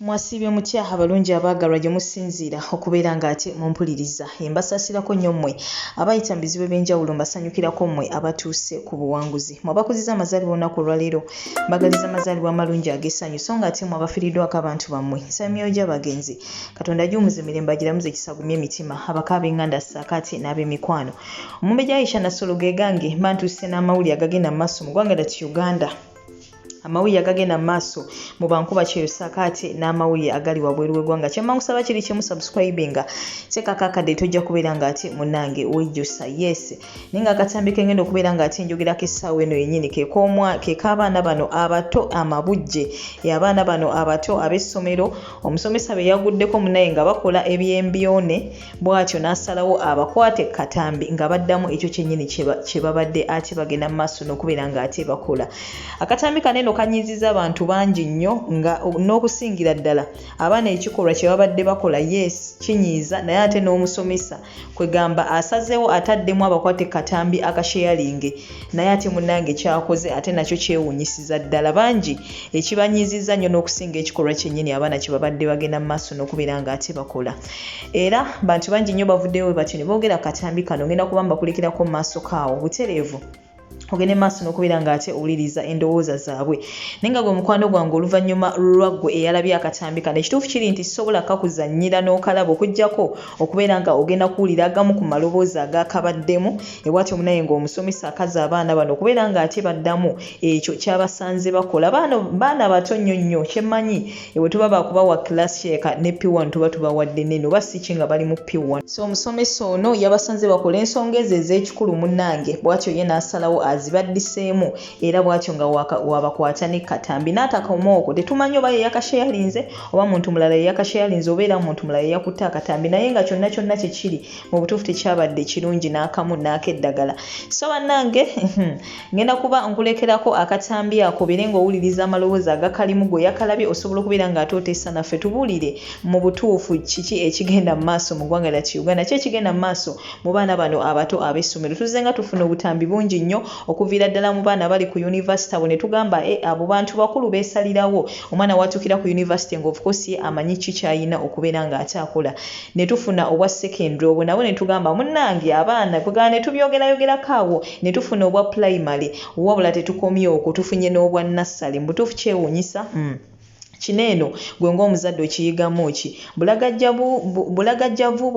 Mwasiibye mutya abalungi abaagalwa gye musinziira okubeera ng'ate mumpuliriza? Mbasaasirako nnyo mmwe abayita mu bizibu eby'enjawulo, mbasanyukirako mmwe abatuuse ku buwanguzi. Mmwe abakuzizza amazaalibwa olunaku olwaleero, mbagaliza amazaalibwa amalungi ag'essanyu, so ng'ate mmwe abafiiriddwako abantu bammwe, nsaba emyoyo gy'abagenzi Katonda agiwummuze mirembe, agiramuze ekisa, agumye emitima, abako ab'enganda ssaako ate n'ab'emikwano. Omumbejja Aisha Nassolo ge gange, mba ntuuse n'amawulire agagenda mu maaso mu ggwanga lyattu Uganda. Amawulire agagenda mu maaso mu bankuba kyeyo ssaako ate n'amawulire agali wabweru w'eggwanga. Kyemma nkusaba kiri kimu, subscribinga, teekako akadde, tojja kubeera nga ate munnange wejjusa. Yes, naye nga akatambi ke ngenda okubeera nga ate njogerako essaawa eno yennyini ke k'abaana bano abato amabujje, abaana bano abato ab'essomero omusomesa be yaguddeko munnaye nga bakola ebyembyone, bw'atyo n'asalawo abakwate katambi nga baddamu ekyo kyennyini kye babadde ate bagenda mu maaso n'okubeera ng'ate bakola. Akatambi kano eno kanyiizizza abantu bangi nnyo nga n'okusingira ddala abaana ekikolwa kye babadde bakola. Yes, kinyiiza, naye ate n'omusomesa kwegamba asazeewo ataddemu abakwate katambi akasheyalinge, naye ate munnange kyakoze ate nakyo kyewuunyisiza ddala bangi, ekibanyiizizza nnyo n'okusinga ekikolwa kyennyini abaana kye babadde bagenda mu maaso n'okubeera ng'ate bakola. Era bantu bangi nnyo bavuddeyo bwe batyo ne boogera ku katambi kano. Ngenda kuba mbakulekerako mu maaso kaawo butereevu, ogende maaso n'okubeera ng'ate owuliriza endowooza zaabwe. Naye nga gwe mukwano gwange, oluvannyuma lwa ggwe eyalabye akatambi kano, ekituufu kiri nti sisobola kakuzannyira n'okalaba okuggyako okubeera nga ogenda kuwulira agamu ku maloboozi agakabaddemu. Ebwatyo munaye ng'omusomesa akaza abaana bano okubeera ng'ate baddamu ekyo kyabasanze bakola. Baana bato nnyo nnyo. Kyemmanyi bwe tuba bakubawa class kyeka ne P1 tuba tubawadde nene, oba si ki nga bali mu P1. So omusomesa ono yabasanze bakola ensonga ezo ez'ekikulu munnange, bw'atyo ye n'asalawo azibaddiseemu, era bw'atyo nga wabakwata ne katambi n'atakoma okwo. Tetumanyi oba ye yakasheyalinze oba muntu mulala ye yakasheyalinze oba era muntu mulala ye yakutte akatambi, naye nga kyonna kyonna kye kiri mu butuufu tekyabadde kirungi n'akamu n'akeddagala. So bannange, ngenda kuba nkulekerako akatambi ako, obeere ng'owuliriza amaloboozi agakalimu. Gwe yakalabye osobola okubeera ng'ate oteesa naffe, tubuulire mu butuufu kiki ekigenda mu maaso mu ggwanga lyattu Uganda, ki ekigenda mu maaso mu baana bano abato ab'essomero. Tuzze nga tufuna obutambi bungi nnyo okuviira ddala mu baana abali ku yunivasite abo ne tugamba, e abo bantu bakulu beesalirawo. Omwana watuukira ku yunivasite nga of course ye amanyi ki ky'alina okubeera ng'ate akola. Ne tufuna obwa secondary, obwo nabwo ne tugamba munnange abaana kwegamba ne tubyogerayogerako awo. Ne tufuna obwa primary, wabula tetukomye okwo, tufunye n'obwa nursery. Mu butuufu kyewuunyisa. Kino eno gwe ng'omuzadde okiyigamu ki? Bulagajjavu bwo,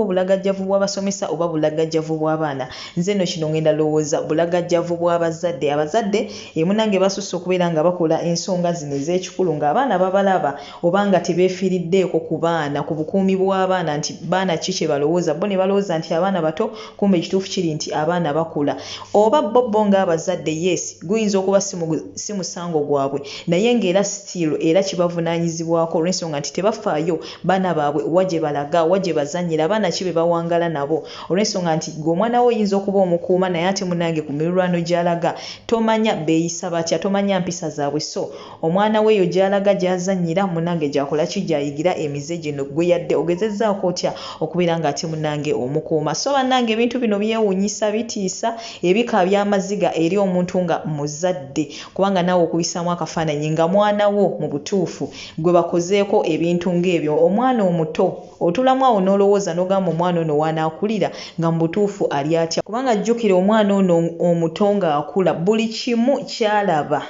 bulagajjavu bw'abasomesa oba bulagajjavu bw'abaana? Nze nno kino ngenda lowooza bulagajjavu bw'abazadde. Abazadde emunange basusse okubeera nga bakola ensonga zino ez'ekikulu ng'abaana babalaba, oba nga tebeefiiriddeeko ku baana, ku bukuumi bw'abaana, nti baana ki kye balowooza. Bo ne balowooza nti abaana bato, kumbe ekituufu kiri nti abaana bakula. Oba bo bo ng'abazadde, yes, guyinza okuba si musango gwabwe, naye ng'era still era kibavunaanyizibwako, olw'ensonga nti tebafaayo baana baabwe wa gye balaga, wa gye bazannyira, abaana ki be bawangala nabo. Olw'ensonga nti gwe omwana wo oyinza okuba omukuuma, naye ate munnange ku miriraano gy'alaga tomanya beeyisa batya, tomanya mpisa zaabwe. So omwana we eyo gy'alaga gy'azannyira munnange gy'akola ki, gy'ayigira emize gino, gwe yadde ogezezzaako otya okubeera ng'ate munnange omukuuma. So bannange, ebintu bino byewuunyisa, bitiisa, ebikaabya amaziga eri omuntu nga muzadde, kubanga naawe okubisaamu akafaananyi nga mwana wo mu butuufu gwe bakozeeko ebintu ng'ebyo, omwana omuto, otuulamu awo n'olowooza n'ogamba omwana ono w'anaakulira nga mu butuufu ali atya? Kubanga jjukira, omwana ono omuto ng'akula, buli kimu ky'alaba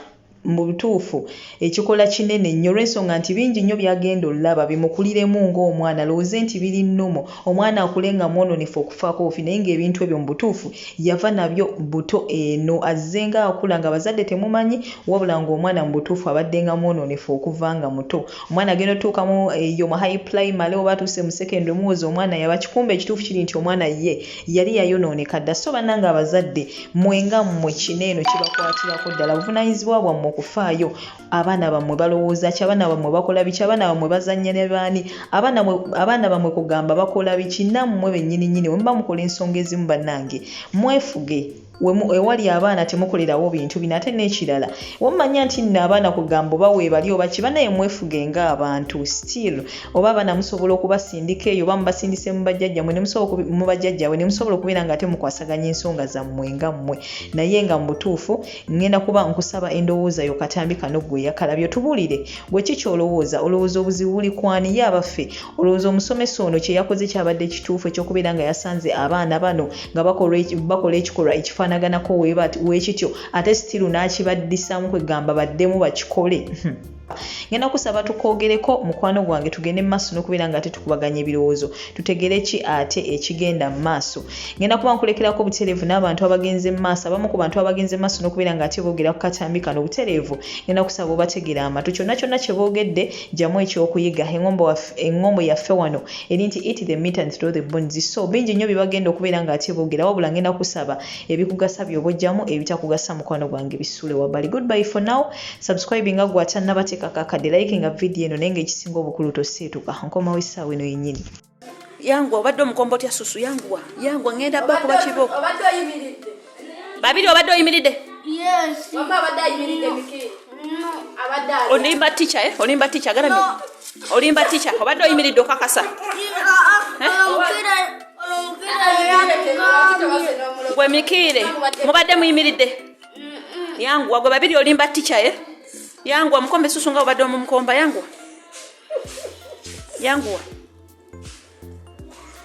mu butuufu ekikola kinene nnyo, olw'ensonga nti bingi nnyo by'agenda olaba bimukuliremu ng'omwana. Lowooze nti biri nnomo omwana akule nga mwonoonefu okufaako obufi, naye ng'ebintu ebyo mu butuufu yava nabyo buto, eno azze ng'akula nga abazadde temumanyi, wabula ng'omwana mu butuufu abadde nga mwonoonefu okuva nga muto. Omwana agenda otuukamu eyo mu high primary oba atuuse mu secondary, muwoza omwana yaba kikumba. Ekituufu kiri nti omwana ye yali yayonooneka dda. So bannange abazadde, mmwe nga mmwe, kino eno kibakwatirako ddala. Buvunaanyizibwa bwammwe okufaayo abaana bammwe balowooza ki, abaana bammwe bakola biki, abaana bammwe bazannya ne baani, abaana bammwe kugamba bakola biki. Nammwe bennyini nnyini bwe muba mukola ensonga ezimu, bannange mwefuge. Ewali abaana temukolerawo bintu bino. Ate n'ekirala, wamanya nti nno abaana kugamba oba weebali oba ki, banaye mwefuge ng'abantu still. Oba abaana musobola okubasindika eyo, oba mubasindise mu bajjajjammwe, mu bajjajjaabwe, ne musobola okubeera nga ate mukwasaganya ensonga zammwe nga mmwe. Naye nga mu butuufu ngenda kuba nkusaba endowooza. ndowooza yo katambi kano ggwe eyakalabye otubuulire gwe ki ky'olowooza. Olowooza obuzibu buli ku ani? Ye abaffe olowooza omusomesa ono kye yakoze kyabadde kituufu eky'okubeera nga yasanze abaana bano nga bakola ekikolwa ekifaanaganako weekityo ate sitiru n'akibaddisaamu kwegamba baddemu bakikole? Ngenda kusaba tukoogereko mukwano gwange tugende mu maaso n'okubeera nga ate tukubaganya ebirowoozo tutegere ki ate ekigenda mu maaso. Ngenda kuba nkulekerako butereevu n'abantu abagenze mu maaso, abamu ku bantu abagenze mu maaso n'okubeera nga ate boogera ku katambi kano butereevu. Ngenda kusaba obategere amatu kyonna kyonna kye boogedde ggyamu ekyokuyiga. Eŋŋombo yaffe wano eri nti eat the meat and throw the bones. So bingi nnyo bye bagenda okubeera nga ate boogera wabula ngenda kusaba ebikugasa by'oba oggyamu ebitakugasa mukwano gwange bisuule wabbali. Goodbye for now. Subscribe nga gwe atannabateekako akadde, like nga vidiyo eno naye ng'ekisinga obukulu toseetuka. Nkomawo essaawa eno yennyini. Yanguwa, obadde omukomba otya susu? Yanguwa, yanguwa, ngenda bba kuba kibooko. Obadde oyimiridde. Babiri obadde oyimiridde? Yes. Wamma abadde ayimiridde Mikiire. No. Abadde alya. Olimba teacher, eh? Olimba teacher, galamye. No. Olimba teacher, obadde oyimiridde okakasa. Omupiira omupiira yamugambye. Gwe Mikiire, mubadde muyimiridde? Yanguwa gwe babiri olimba teacher, eh? Yanguwa mukombe susu nga obadde omumukomba yanguwa. Yanguwa.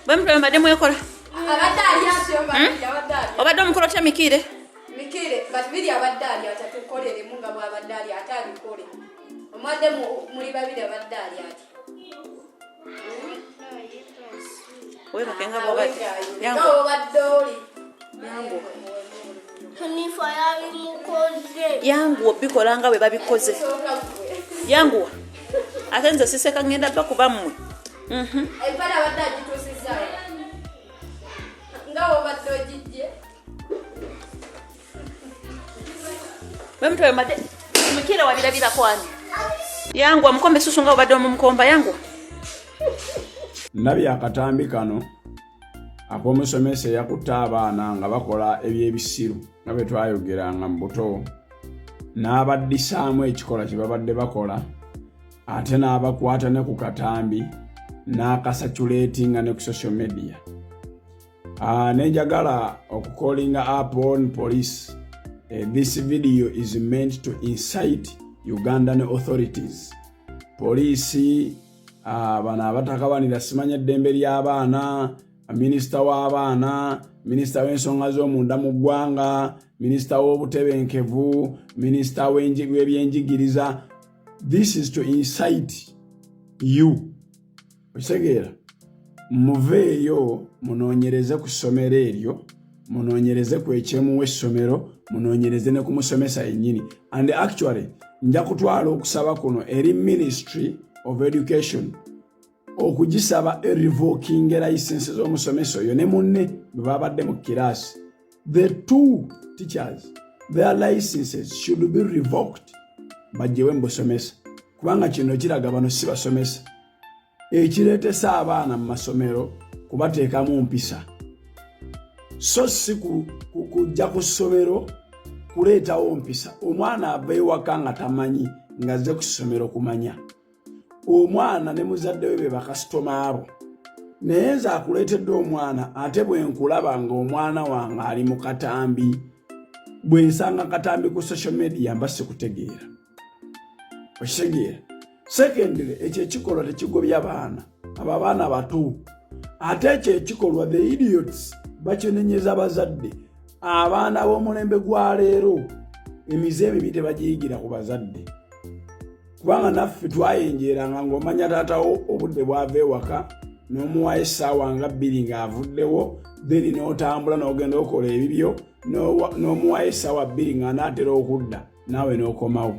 Bwe mutwe mbadde mwekola. Abadde alya atyo babiri abadde alya. Obadde omukola otya Mikiire? Mikiire babiri abadde alya atatukoleremu nga bw'abadde alya ate abikole. Omwadde muli babiri abadde alya atyo. Weebake nga bw'obadde. Nga Yanguwa. bw'obadde oli. Yanguwa. Hanifa yabimukoze. Yanguwa obikola nga bwe babikoze. Sooka ggwe. Yanguwa. Ate nze siseka ngenda bba kuba mmwe. Empale abadde agituusizaawo. Nga bw'obadde ogiggye. Bwe mutwe mbadde Mikiire wabirabirako ani? Yanguwa mukombe susu nga obadde omumukomba yanguwa. Ndabye akatambi kano ak'omusomesa eyakutte abaana nga bakola eby'ebisiru nga bwe twayogeranga mu buto n'abaddisaamu ekikolwa kye babadde bakola ate n'abakwata ne ku katambi n'akasaculeetinga ne ku social media. Ne njagala okucallinga upon police. This video is meant to incite Ugandan authorities. Poliisi, bano abatakabanira simanya eddembe ly'abaana, minisita w'abaana, minisita w'ensonga z'omunda mu ggwanga, minisita w'obutebenkevu, minisita w'ebyenjigiriza. This is to incite you. Okitegeera? Muveeyo munoonyereze ku ssomero eryo, munoonyereze ku ekyemuwa essomero, munoonyereze ne ku musomesa yennyini. And actually nja kutwala okusaba kuno eri Ministry of Education okugisaba erevoking license z'omusomesa oyo ne munne bwe babadde mu kiraasi. The two teachers, their licenses should be revoked, bajjewe mu busomesa, kubanga kino kiraga bano si basomesa. Ekireetesa abaana mu masomero kubateekamu mpisa, so si kujja ku ssomero kuleetawo mpisa. Omwana ava ewaka nga tamanyi, ng'azze ku ssomero kumanya. Omwana ne muzadde we be bakasitoma abo, naye nze akuleetedde omwana ate bwe nkulaba ng'omwana wange ali mu katambi, bwe nsanga katambi ku social media mba sikutegeera. Okitegeera? Secondly, ekyo ekikolwa tekigobya baana, abo abaana bato. Ate ekyo ekikolwa the idiots bakinenyeza bazadde. Abaana b'omulembe gwa leero emize emibi tebagiyigira ku bazadde, kubanga naffe twayenjeeranga ng'omanya taatawo obudde bwava ewaka n'omuwayo essaawa nga 2 ng'avuddewo, then n'otambula n'ogenda okola ebibyo, n'omuwayo essaawa 2 ng'anaatera okudda, naawe n'okomawo.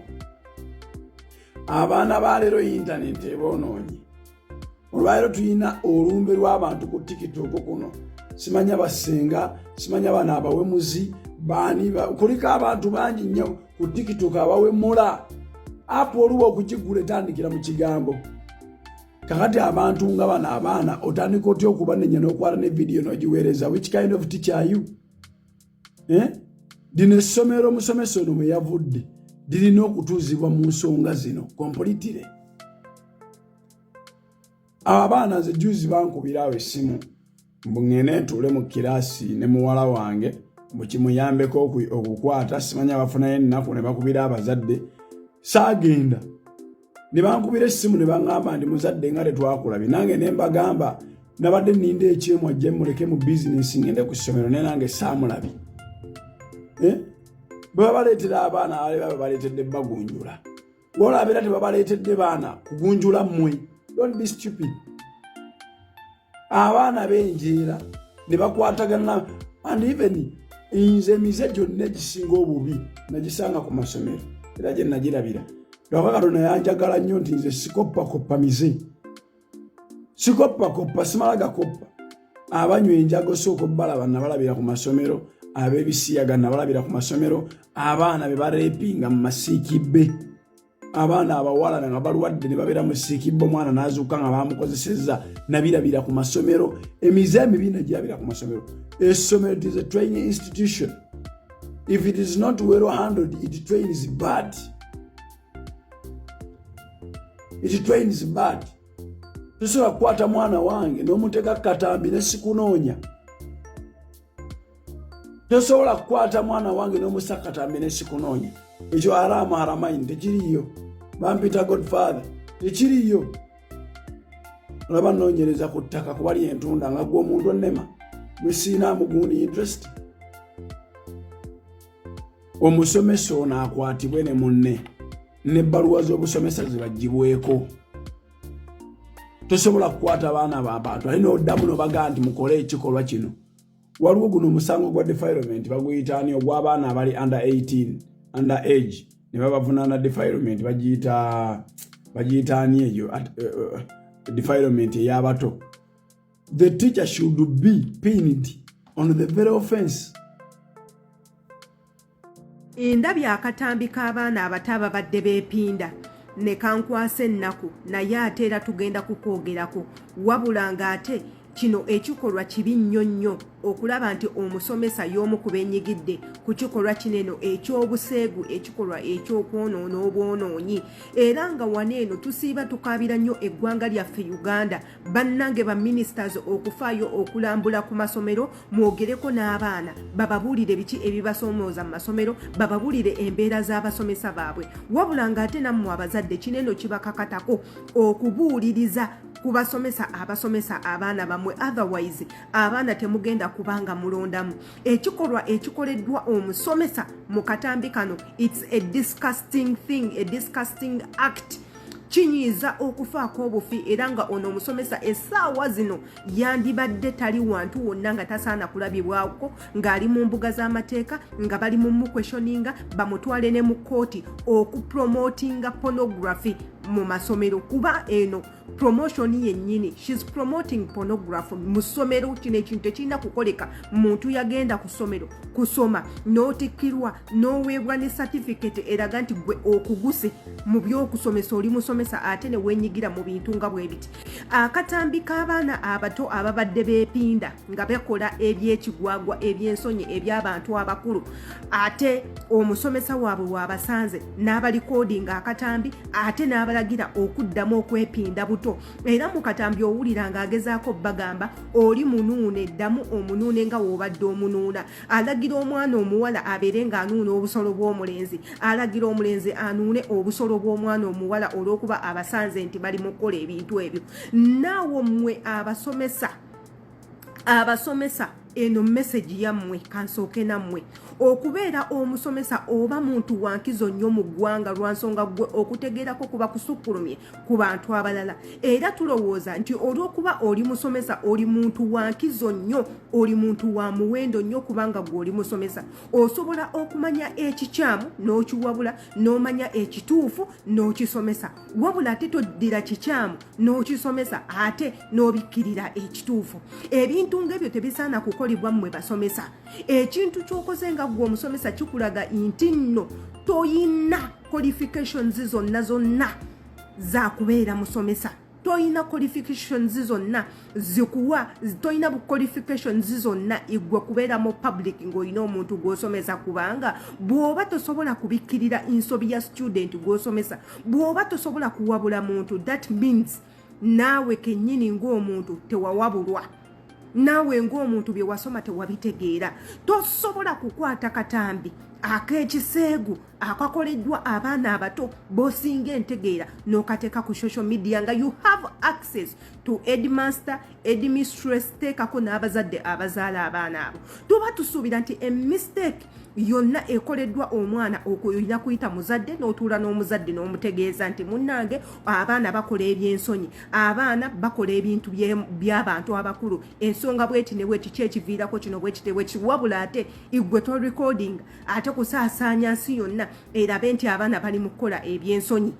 Abaana ba leero yintaneti eboonoonye. Olwaleero tulina olumbe lw'abantu ku TikTok kuno, simanya basenga, simanya bano abawemuzi baani, kuliko abantu bangi nnyo ku TikTok abawemula. App oluba okugigula etandikira mu kigambo. Kakati abantu nga bano abaana otandika otya okubanenya n'okwata ne vidiyo n'ogiweereza? Which kind of teacher are you, eh? Lino essomero omusomesa ono mwe yavudde lirina okutuuzibwa mu nsonga zino completely. Abo abaana nze juzi bankubira awo essimu mbu ŋŋende ntuule mu kiraasi ne muwala wange. Mukimuyambeko okukwata, simanya bafunayo ennaku ne bakubira abazadde. Saagenda ne bankubira essimu ne baŋŋamba nti muzadde nga tetwakulabye. Nange ne mbagamba nabadde nninda ekyemu ajje muleke mu bizinesi ngende ku ssomero, naye nange saamulabye. Eh? Bwe babaleetera abaana abali baba baleetedde bagunjula, walabeera tebabaleetedde baana kugunjula mmwe. Don't be stupid. Abaana benjeera ne bakwatagana, and even nze emize gyonna egisinga obubi nagisanga ku masomero, era gye nagirabira lwaka Katonda yanjagala nnyo nti nze sikoppakoppa mize, sikoppakoppa, simala gakoppa. Abanywa enjaga osooka obbalaba nabalabira ku masomero, ab'ebisiyaga nabalabira ku masomero, abaana be barepinga mu masiikibbe, abaana abawala nga balwadde ne babeera mu siikibbe, omwana n'azuuka nga bamukozesezza, nabirabira ku masomero. Emize emibi nagirabira ku masomero. Essomero, it is a training institution. If it is not well handled, it trains bad, it trains bad. Tosobola kukwata mwana wange n'omuteeka katambi ne sikunoonya. Tosobola kukwata mwana wange n'omusa katambi ne sikunoonya. Ekyo haramu haramaini, tekiriyo. Bampita godfather, tekiriyo. Olaba noonyereza ku ttaka kuba lyentunda nga gwe omuntu onnema gwesiina mugundi interest. Omusomesa ono akwatibwe ne munne, n'ebbaluwa z'obusomesa zibagibweko. Tosobola kukwata baana babantu ali noddamu nobagaa nti mukole ekikolwa kino. Waliwo guno omusango gwa defilement, baguyita ani, ogw'abaana abali under 18, under age, ne babavunaana defilement, bagiyita ani eyo, defilement ey'abato. The teacher should be pinned on the very offense. Ndabye akatambi k'abaana abato ababadde beepinda ne kankwasa ennaku, naye ate era tugenda kukwogerako. Wabula ng'ate kino ekikolwa kibi nnyo nnyo okulaba nti omusomesa y'omu ku beenyigidde ku kikolwa kino eno eky'obuseegu, ekikolwa eky'okwonoona obwonoonyi. Era nga wano eno tusiiba tukaabira nnyo eggwanga lyaffe Uganda. Bannange ba ministers, okufaayo okulambula ku masomero, mwogereko n'abaana, bababuulire biki ebibasoomooza mu masomero, bababuulire embeera z'abasomesa baabwe. Wabula ng'ate nammwe abazadde kino eno kibakakatako okubuuliriza ku basomesa abasomesa abaana bammwe, otherwise abaana temugenda kubanga mulondamu. Ekikolwa ekikoleddwa omusomesa mu katambi kano, it's a disgusting thing, a disgusting act. Kinyiiza okufaako obufi, era nga ono omusomesa essaawa zino yandibadde tali wantu wonna, nga tasaana kulabibwako ng'ali mu mbuga z'amateeka, nga bali mu muquestioninga, bamutwale ne mu kkooti okupromotinga pornography mu masomero, kuba eno promotion yennyini, she's promoting pornography mu ssomero. Kino ekintu tekirina kukoleka. Muntu yagenda ku ssomero kusoma, n'otikkirwa, n'oweebwa ne certificate eraga nti gwe okuguse mu by'okusomesa, oli musomesa, ate ne weenyigira mu bintu nga bwe biti. Akatambi k'abaana abato ababadde beepinda nga bakola ebyekigwagwa, ebyensonyi eby'abantu abakulu, ate omusomesa waabwe waabasanze n'abalikodinga akatambi, ate n'abalagira okuddamu okwepinda buto. Era mu katambi owulira ng'agezaako bagamba, oli munuune, ddamu omunuune nga w'obadde omunuuna. Alagira omwana omuwala abeere ng'anuuna obusolo bw'omulenzi, alagira omulenzi anuune obusolo bw'omwana omuwala, olw'okuba abasanze nti bali mu kukola ebintu ebyo. Naawo mmwe abasomesa, abasomesa, eno message yammwe. Kansooke nammwe. Okubeera omusomesa oba muntu wankizo nnyo mu ggwanga, lwa nsonga ggwe okutegeerako kuba kusukkulumye ku bantu abalala. Era tulowooza nti olw'okuba oli musomesa, oli muntu wankizo nnyo, oli muntu wa muwendo nnyo, kubanga gwe oli musomesa, osobola okumanya ekikyamu n'okiwabula, n'omanya ekituufu n'okisomesa. Wabula ate toddira kikyamu n'okisomesa ate n'obikkirira ekituufu. Ebintu ng'ebyo tebisaana kukolebwa mmwe basomesa. Ekintu ky'okoze nga ggwe omusomesa kikulaga nti nno toyina qualifications zonna zonna za kubeera musomesa. Toyina qualifications zonna zikuwa, toyina qualifications zonna igwe kubeera mu public ng'olina omuntu gw'osomesa, kubanga bw'oba tosobola kubikkirira nsobi ya student gw'osomesa, bw'oba tosobola kuwabula muntu, that means naawe kennyini ng'omuntu tewawabulwa. Naawe ng'omuntu bye wasoma tewabitegeera. Tosobola kukwata katambi ak'ekiseegu akakoleddwa abaana abato b'osinga entegeera n'okateeka ku social media nga you have access to headmaster, headmistress, teekako n'abazadde abazaala abaana abo. Tuba tusuubira nti emistake yonna ekoleddwa omwana olina kuyita muzadde n'otuula n'omuzadde n'omutegeeza nti munnange, abaana bakola ebyensonyi, abaana bakola ebintu by'abantu abakulu, ensonga bweti ne bweti, ki ekiviirako kino, bwekite bweki. Wabula ate igwe to recording ate kusaasaanya nsi yonna erabe nti abaana bali mu kukola ebyensonyi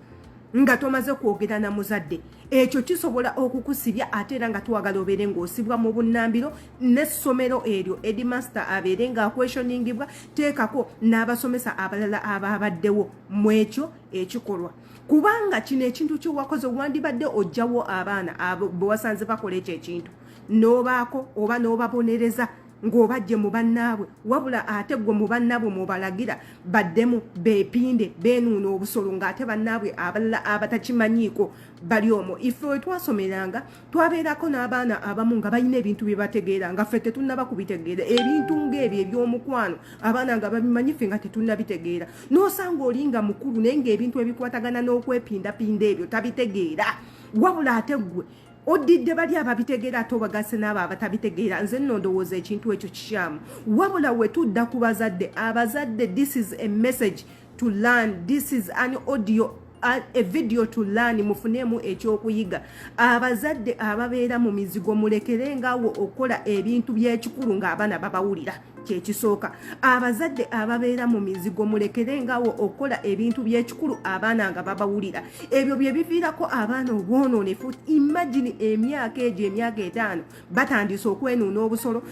nga tomaze kwogera na muzadde. Ekyo kisobola okukusibya, ate era nga twagala obeere ng'osibwa mu bunnambiro n'essomero eryo, headmaster abeere ng'aquestioningibwa, teekako n'abasomesa abalala ababaddewo mu ekyo ekikolwa, kubanga kino ekintu kyewakoze wandibadde ojjawo abaana abo bwe wasanze bakola ekyo ekintu n'obaako oba n'obabonereza ng'obajje mu bannaabwe. Wabula ate gwe mu bannaabwe mubalagira baddemu beepinde, beenuuna obusolo, ng'ate bannaabwe abalala abatakimanyiiko bali omwo. Ife we twasomeranga twabeerako n'abaana abamu nga balina ebintu bye bategeera nga ffe tetunnaba kubitegeera. Ebintu ng'ebyo eby'omukwano abaana nga babimanyi, ffe nga tetunnabitegeera. N'osanga oli nga mukulu naye ng'ebintu ebikwatagana n'okwepindapinda ebyo tabitegeera. Wabula ate ggwe oddidde bali ababitegeera ate obagasse n'abo abatabitegeera. Nze nno ndowooza ekintu ekyo kikyamu. Wabula we tudda ku bazadde, abazadde, this is a message to learn, this is an audio, a video to learn. Mufunemu ekyokuyiga. Abazadde ababeera mu mizigo, mulekerengawo okukola ebintu by'ekikulu ng'abaana babawulira. Kyekisooka, abazadde ababeera mu mizigo, mulekerengawo okukola ebintu by'ekikulu abaana nga babawulira. Ebyo bye biviirako abaana obwonoonefu. Imagine emyaka egyo, emyaka 5, batandise okwenuuna obusolo,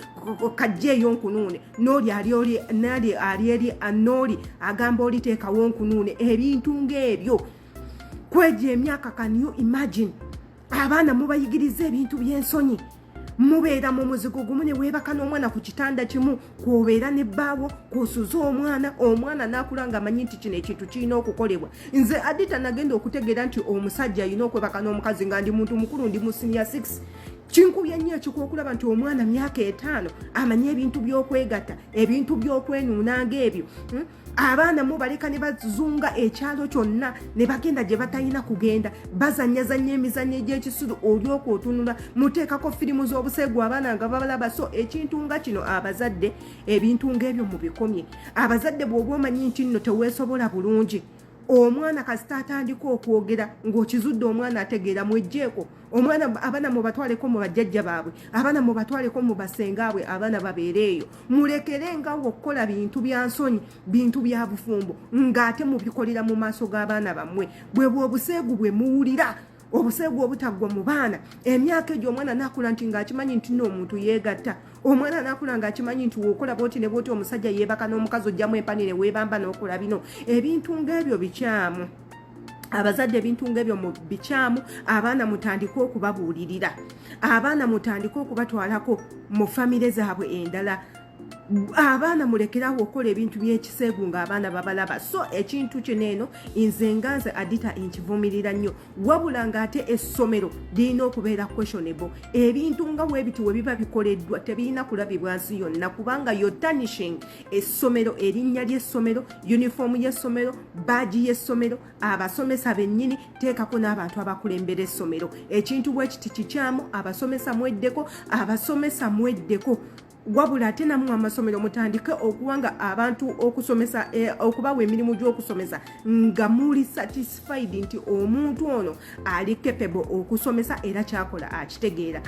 kajja eyo nkunuune n'oli ali oli nali ali eri n'oli agamba oli teekawo nkunuune. Ebintu ng'ebyo kwegyo emyaka, can you imagine? Abaana mubayigiriza ebintu by'ensonyi. Mubeera mu muzigo gumu ne weebaka n'omwana ku kitanda kimu, kwobeera ne bbaawo, kwosuza omwana, omwana n'akula nga amanyi nti kino ekintu kirina okukolebwa. Nze Adita nagenda okutegeera nti omusajja alina okwebaka n'omukazi nga ndi muntu mukulu, ndi mu senior 6. Kinkubye nnyo ekikwa okulaba nti omwana myaka 5 amanyi ebintu by'okwegatta, ebintu by'okwenuuna ng'ebyo, Abaana mubaleka ne bazunga ekyalo kyonna ne bagenda gye batalina kugenda, bazanyazanya emizannyo egy'ekisiru. Olyoka otunula, muteekako firimu z'obuseegu abaana nga babalaba. So ekintu nga kino, abazadde, ebintu ng'ebyo mubikomye. Abazadde, bw'oba omanyi nti nno teweesobola bulungi, omwana kasita atandika okwogera ng'okizudde omwana ategeera, mwejjeeko omwana. Abaana mubatwaleko mu bajjajja baabwe, abaana mubatwaleko mu basengaabwe, abaana babeere eyo. Mulekere ngawo okukola bintu bya nsonyi, bintu bya bufumbo ng'ate mubikolera mu maaso g'abaana bammwe. Bwe bwe obuseegu bwe muwulira, obuseegu obutaggwa mu baana emyaka egyo. Omwana nakula nti ng'akimanyi nti nno omuntu yeegatta. Omwana nakula ng'akimanyi nti wokola bwoti ne bwoti, omusajja yeebaka n'omukazi, ojjamu empani ne weebamba n'okola bino. Ebintu ng'ebyo bikyamu. Abazadde, ebintu ng'ebyo mu bikyamu. Abaana mutandike okubabuulirira, abaana mutandike okubatwalako mu famire zaabwe endala. Abaana mulekerawo okukola ebintu by'ekiseegu ng'abaana babalaba. So ekintu kino eno, nze nga nze Adita nkivumirira nnyo. Wabula ng'ate essomero lirina okubeera questionable. Ebintu nga weebiti we biba bikoleddwa tebirina kulabibwa nsi yonna, kubanga yo tarnishing essomero, erinnya ly'essomero, uniform y'essomero, badge y'essomero, abasomesa bennyini, teekako n'abantu abakulembera essomero. Ekintu bwe kiti kikyamu. Abasomesa mweddeko, abasomesa mweddeko. Wabula ate nammwe amasomero mutandike okuwanga abantu okusomesa, okubawa emirimu gy'okusomesa nga muli satisfied nti omuntu ono ali capable okusomesa era kyakola akitegeera.